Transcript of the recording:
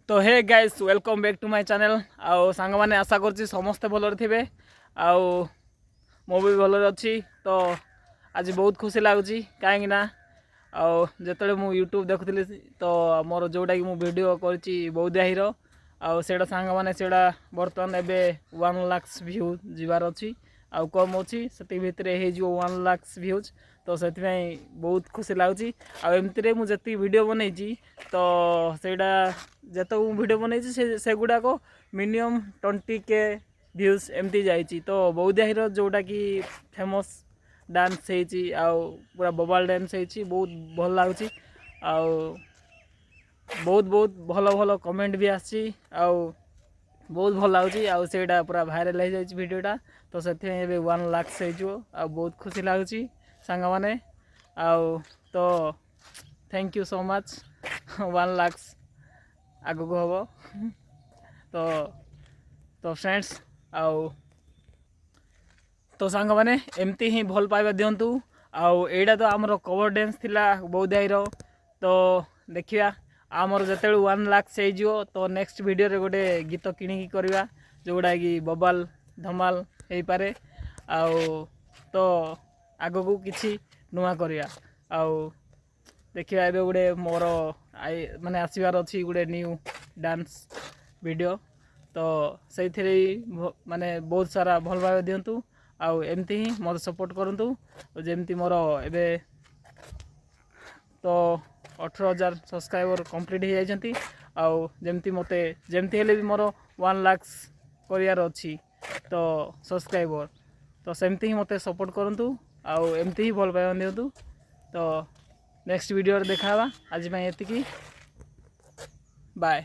ତ hey guys, welcome back to my channel. ଆଉ ସାଙ୍ଗମାନେ, ଆଶା କରୁଛି ସମସ୍ତେ ଭଲରେ ଥିବେ ଆଉ ମୁଁ ବି ଭଲରେ ଅଛି। ତ ଆଜି ବହୁତ ଖୁସି ଲାଗୁଛି, କାହିଁକି ନା ଆଉ ଯେତେବେଳେ ମୁଁ ୟୁଟ୍ୟୁବ୍ ଦେଖୁଥିଲି, ତ ମୋର ଯେଉଁଟାକି ମୁଁ ଭିଡ଼ିଓ କରିଛି ବୌଦ୍ଧାହିର, ଆଉ ସେଇଟା ସାଙ୍ଗମାନେ, ସେଇଟା ବର୍ତ୍ତମାନ ଏବେ 1 ଲାକ୍ସ ଭ୍ୟୁ ଯିବାର ଅଛି ଆଉ କମ୍ ଅଛି, ସେତିକି ଭିତରେ ହେଇଯିବ 1 ଲାକ୍ସ ଭ୍ୟୁଜ୍। ତ ସେଥିପାଇଁ ବହୁତ ଖୁସି ଲାଗୁଛି। ଆଉ ଏମିତିରେ ମୁଁ ଯେତିକି ଭିଡ଼ିଓ ବନେଇଛି, ତ ସେଇଟା ଯେତେକ ମୁଁ ଭିଡ଼ିଓ ବନେଇଛି, ସେ ସେଗୁଡ଼ାକ ମିନିମମ୍ 20K views ଏମିତି ଯାଇଛି। ତ ବୌଦ୍ଧାହିର ଯେଉଁଟାକି ଫେମସ୍ ଡାନ୍ସ ହେଇଛି ଆଉ ପୁରା ବବାଲ ଡ୍ୟାନ୍ସ ହେଇଛି, ବହୁତ ଭଲ ଲାଗୁଛି। ଆଉ ବହୁତ ବହୁତ ଭଲ ଭଲ କମେଣ୍ଟ ବି ଆସିଛି ଆଉ ବହୁତ ଭଲ ଲାଗୁଛି। ଆଉ ସେଇଟା ପୁରା ଭାଇରାଲ୍ ହେଇଯାଇଛି ଭିଡ଼ିଓଟା, ତ ସେଥିପାଇଁ ଏବେ 1 ଲାକ୍ସ ହେଇଯିବ ଆଉ ବହୁତ ଖୁସି ଲାଗୁଛି ସାଙ୍ଗମାନେ। ଆଉ ତ thank you so much. 1 lakhs ଆଗକୁ ହେବ। ତ ଫ୍ରେଣ୍ଡସ୍, ଆଉ ତ ସାଙ୍ଗମାନେ, ଏମିତି ହିଁ ଭଲ ପାଇବା ଦିଅନ୍ତୁ। ଆଉ ଏଇଟା ତ ଆମର କଭର ଡ୍ୟାନ୍ସ ଥିଲା ବୌଦ୍ଧାଇର। ତ ଦେଖିବା, ଆମର ଯେତେବେଳେ 1 ଲାକ୍ସ ହେଇଯିବ, ତ ନେକ୍ସଟ ଭିଡ଼ିଓରେ ଗୋଟେ ଗୀତ କିଣିକି କରିବା, ଯେଉଁଟାକି ବବାଲ ଧମାଲ ହେଇପାରେ। ଆଉ ତ ଆଗକୁ କିଛି ନୂଆ କରିବା। ଆଉ ଦେଖିବା, ଏବେ ଗୋଟେ ମୋର ମାନେ ଆସିବାର ଅଛି ଗୋଟେ ନ୍ୟୁ ଡାନ୍ସ ଭିଡ଼ିଓ। ତ ସେଇଥିରେ ବି ମାନେ ବହୁତ ସାରା ଭଲ ପାଇବା ଦିଅନ୍ତୁ ଆଉ ଏମିତି ହିଁ ମୋତେ ସପୋର୍ଟ କରନ୍ତୁ। ଯେମିତି ମୋର ଏବେ ତ 18,000 ସବସ୍କ୍ରାଇବର କମ୍ପ୍ଲିଟ୍ ହେଇଯାଇଛନ୍ତି। ଆଉ ଯେମିତି ମୋତେ ଯେମିତି ହେଲେ ବି ମୋର 1 ଲାକ୍ସ କରିବାର ଅଛି ତ ସବସ୍କ୍ରାଇବର, ତ ସେମିତି ହିଁ ମୋତେ ସପୋର୍ଟ କରନ୍ତୁ ଆଉ ଏମିତି ହିଁ ଭଲ ପାଇବା ଦିଅନ୍ତୁ। ତ ନେକ୍ସଟ ଭିଡ଼ିଓରେ ଦେଖା ହେବା। ଆଜି ପାଇଁ ଏତିକି, ବାଏ।